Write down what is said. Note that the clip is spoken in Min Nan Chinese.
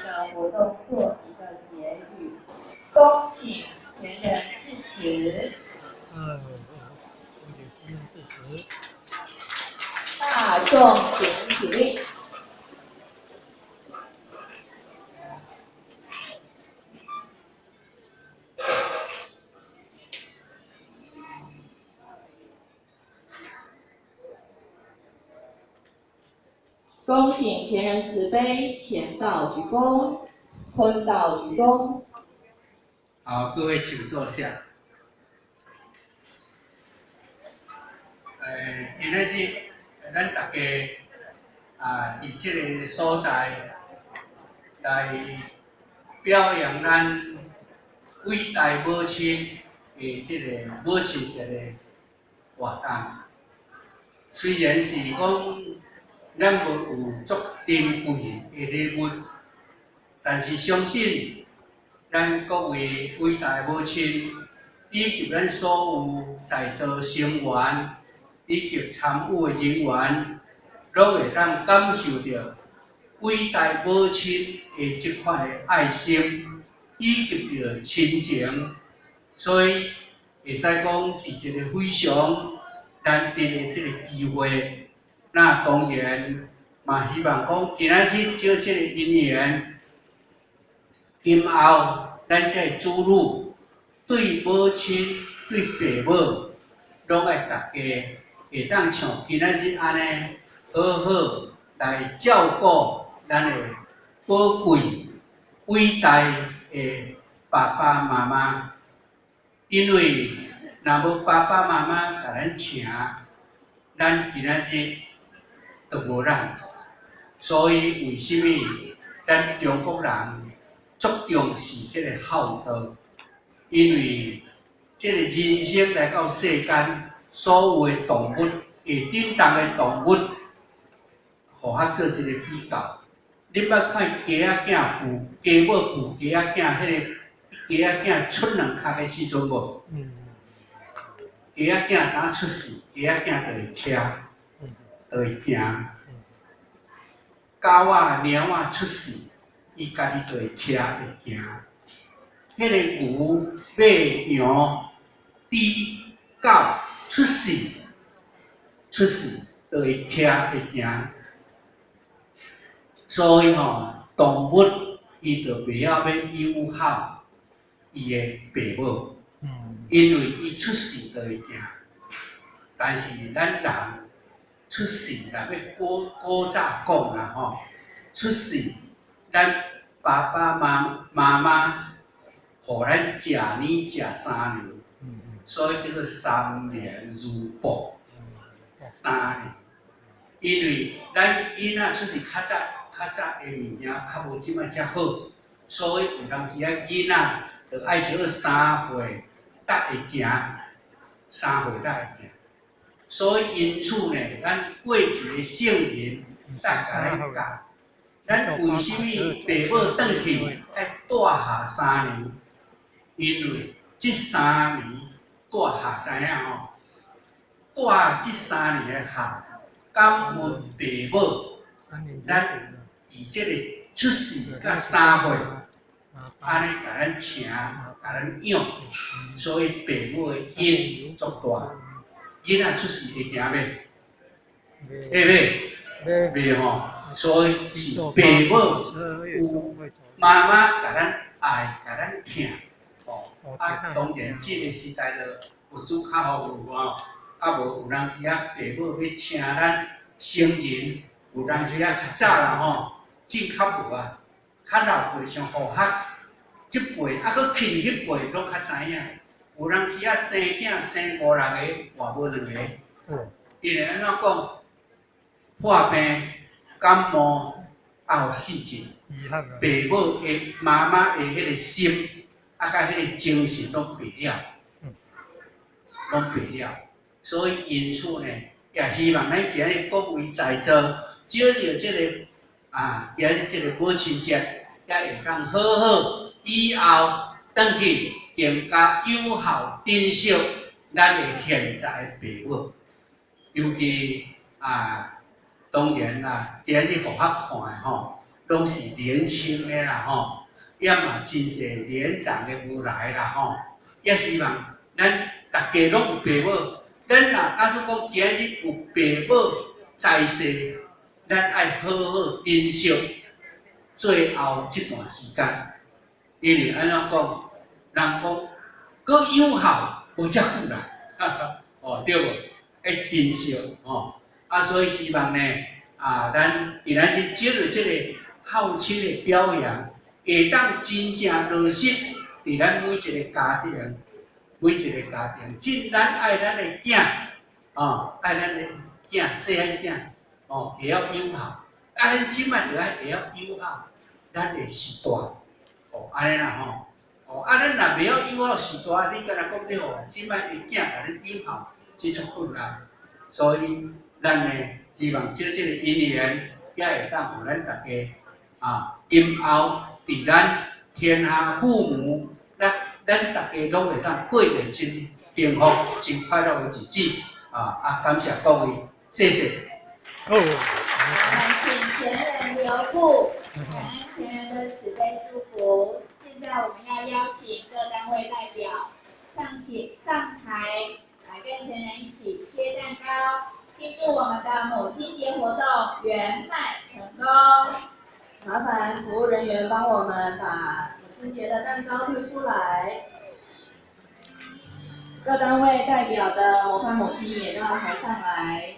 的活動做一個結語。恭請前人致辭。大眾請起立。恭請前人慈悲，前道鞠躬，坤道鞠躬。好，各位請坐下。今仔日咱大家啊，佇這個所在來表揚咱偉大母親的這個母親節的活動。雖然是講咱無有足珍貴的禮物，但是相信咱各位偉大母親以及咱所有在座成員以及參與的人員，攏會當感受著偉大母親的這款的愛心，以及著親情，所以會使講是一個非常難得的這個機會。那當然嘛，希望講今仔日藉這個因緣，今後咱這個子女對母親、對爸母，攏愛大家會當像今仔日按呢，好好來照顧咱的寶貴、偉大的爸爸媽媽，因為若無爸爸媽媽共咱請，咱今仔日就無咱。所以為啥物咱中國人足重視這個孝道？因為這個人生來到世間，所有的動物，下頂動的動物，予較做一個比較。你捌看雞仔囝孵雞母孵雞仔囝，彼個雞仔囝出兩跤的時陣無？雞仔囝當出世，雞仔囝就會徛，就會行。狗仔、貓仔出世，伊家己就會徛會行。彼個牛、馬、羊、豬、狗出世，出世就會徛會行。所以吼，動物伊就袂曉欲友好伊的爸母，因為伊出世就會行。但是咱人出世，若欲古古早講啦吼，出世咱爸爸媽媽媽予咱食奶食三年，所以叫做三年乳哺，三年。因為咱囡仔出世較早，較早的物件較無這擺遮好，所以有當時仔囡仔就愛小可3歲才會行，3歲才會行。所以因此呢，咱過去的聖人才共咱教，咱為啥物爸母轉去愛帶下三年？因為這三年帶下知影吼，帶這三年的下，感恩爸母，咱佇這個出世到3歲，按呢共咱請，共咱養，所以爸母的恩足大。囡仔出世會行袂？會袂？袂吼，所以是爸母有媽媽共咱愛，共咱疼，吼。啊，當然這個時代就物資較豐富吼，啊無有當時啊，爸母欲請咱成人，有當時啊較早啦吼，種較無啊，較老輩像護學這輩，啊閣近彼輩攏較知影。有當時啊，生囝生五六個，活無兩個。伊會按怎講？破病、感冒，啊，予死去。爸母的媽媽的彼個心，啊，佮彼個精神攏白了，攏白了。所以因此呢，也希望咱今日各位在座，藉著這個啊，今日這個母親節，也會當好好以後轉去更加有效珍惜咱的現在的爸母，尤其啊，當然啦，今日予較看的吼，攏是年輕的啦吼，也嘛真濟年長的無來啦吼，也希望咱逐家攏有爸母，咱若假使講今日有爸母在世，咱愛好好珍惜最後這段時間，因為按怎講，人講閣養孝無遮久啦，哦對無？愛珍惜吼，啊所以希望呢，啊咱今仔日藉著這個孝親的表揚，會當真正落實佇咱每一個家庭，每一個家庭，盡咱愛咱的囝，哦，愛咱的囝，細漢囝，哦，會曉養孝，啊，咱這擺就愛會曉養孝咱的序大，哦，按呢啦吼，哦，啊，咱若袂曉養孝序大，你敢若講欲予這擺的囝共恁養孝，這足困難，所以咱呢，希望藉這個因緣，也會當予咱大家啊，今後佇咱天下父母，咱大家攏會當過得真幸福、真快樂的日子啊！啊，感謝各位，謝謝。我們請前人留步，感恩前人的慈悲祝福。現在我們要邀請各單位代表上台來跟前人一起切蛋糕，慶祝我們的母親節活動圓滿成功。麻煩服務人員幫我們把母親節的蛋糕推出來。各單位代表的模範母親也到台上來。